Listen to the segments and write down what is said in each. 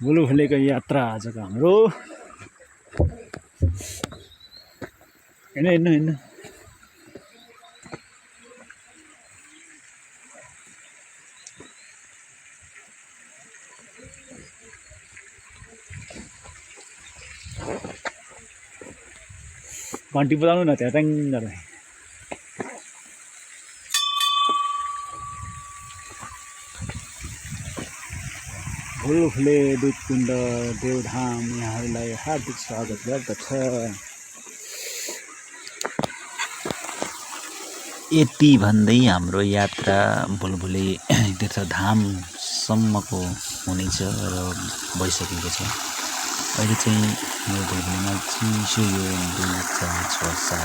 बुलुखुलेको यात्रा आजको हाम्रो हिँड्नु घन्टी बजाउनु न त्यहाँ ट्याङ गर्दै बुलुखुले दुधकुण्ड देवधाम यहाँहरूलाई हार्दिक स्वागत गर्दछ। यति भन्दै हाम्रो यात्रा बुलबुले तीर्थधामसम्मको हुनेछ र भइसकेको छ। अहिले चाहिँ यो बुलबुलेमा चिसो यो 2 4 6 7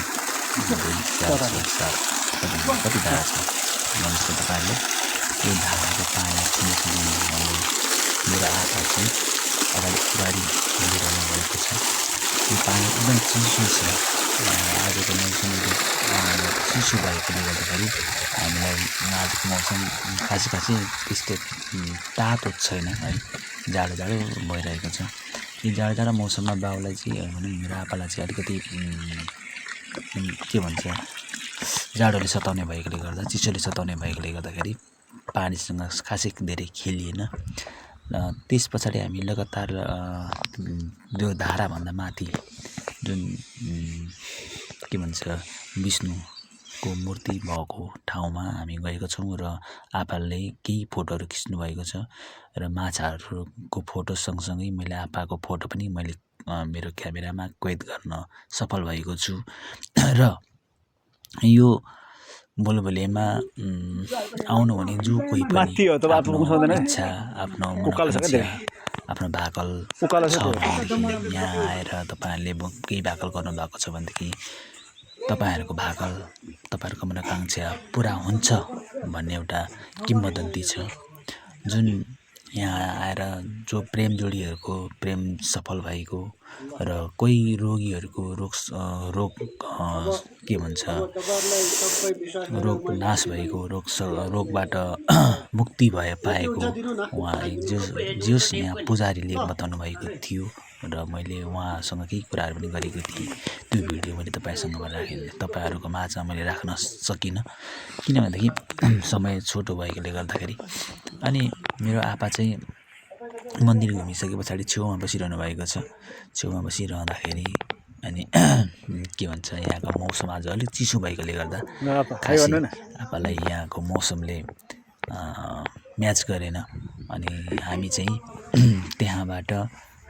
कति धारा छ भन्नुहोस् त तपाईँहरूले। यो धाराको पानी छिमेकी मेरो आँखा चाहिँ अगाडि हेरिरहनु भएको छ। यो पानी एकदम चिसो छ। आजको मौसम चिसो भएकोले गर्दाखेरि हामीलाई आजको मौसम खासै त्यस्तो तातो छैन है, जाडो भइरहेको छ। यो जाडो मौसममा बाउलाई चाहिँ मेरो आपालाई चाहिँ अलिकति के भन्छ जाडोले सताउने भएकोले गर्दा, चिसोले सताउने भएकोले गर्दाखेरि पानीसँग खासै धेरै खेलिएन। त्यस पछाडि हामी लगातार त्यो धाराभन्दा माथि जुन के भन्छ विष्णुको मूर्ति भएको ठाउँमा हामी गएका छौँ र आपाले केही फोटोहरू खिच्नु भएको छ र माछाहरूको फोटो सँगसँगै मैले आपाको फोटो पनि मैले मेरो क्यामेरामा कैद गर्न सफल भएको छु। र यो बुलबुलेमा आउनु भने जो कोही पनि आफ्नो इच्छा, आफ्नो मनोकांक्षा, आफ्नो भाकल छ भनेदेखि यहाँ आएर तपाईँहरूले केही भाकल गर्नुभएको छ भनेदेखि तपाईँहरूको भाकल, तपाईँहरूको मनोकांक्षा पुरा हुन्छ भन्ने एउटा किम्वदन्ती छ। जुन यहाँ आएर जो प्रेम जोडीहरूको प्रेम सफल भएको र कोही रोगीहरूको रोग के भन्छ रोग नाश भएको, रोगबाट मुक्ति पाएको उहाँ जस यहाँ पुजारीले बताउनु भएको थियो र मैले उहाँसँग केही कुराहरू पनि गरेको थिएँ। त्यो भिडियो मैले तपाईँहरूको माझमा मैले राख्न सकिनँ किनभनेदेखि समय छोटो भएकोले गर्दाखेरि। अनि मेरो आप्पा चाहिँ मन्दिर घुमिसके पछाडि छेउमा बसिरहनु भएको छ। छेउमा बसिरहँदाखेरि अनि के भन्छ यहाँको मौसम आज अलिक चिसो भएकोले गर्दा आप्पालाई यहाँको मौसमले म्याच गरेन। अनि हामी चाहिँ त्यहाँबाट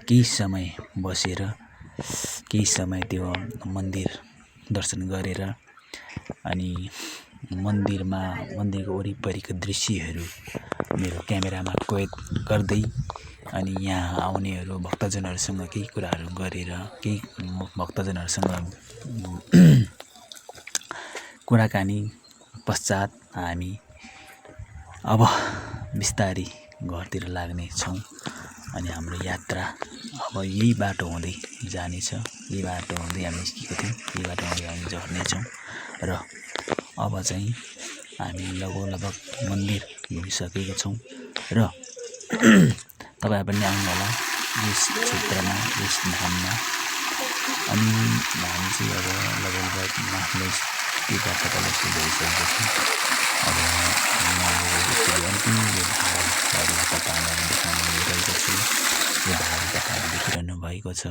केही समय बसेर केही समय त्यो मन्दिर दर्शन गरेर अनि मन्दिरको वरिपरिको दृश्यहरू मेरो क्यामेरामा कैद गर्दै अनि यहाँ आउनेहरू भक्तजनहरूसँग केही कुराहरू गरेर केही भक्तजनहरूसँग कुराकानी पश्चात हामी अब बिस्तारै घरतिर लाग्ने छौँ। अनि हाम्रो यात्रा अब यही बाटो हुँदै जानेछ। यही बाटो हुँदै हामी निस्केको थियौँ, यही बाटो हुँदै हामी झर्नेछौँ र अब चाहिँ हामी लगभग मन्दिर घुमिसकेका छौँ र तपाईँ पनि आउनुहोला यस क्षेत्रमा, यस धाममा। अनि हामी चाहिँ अब लगभग आफ्नो तीर्थस्थललाई गइसकेको छौँ। अब अन्तिम यो धाराहरू तपाईँहरूलाई देखाउन गइरहेको छु। यो धारा तपाईँहरूले देखिरहनु भएको छ।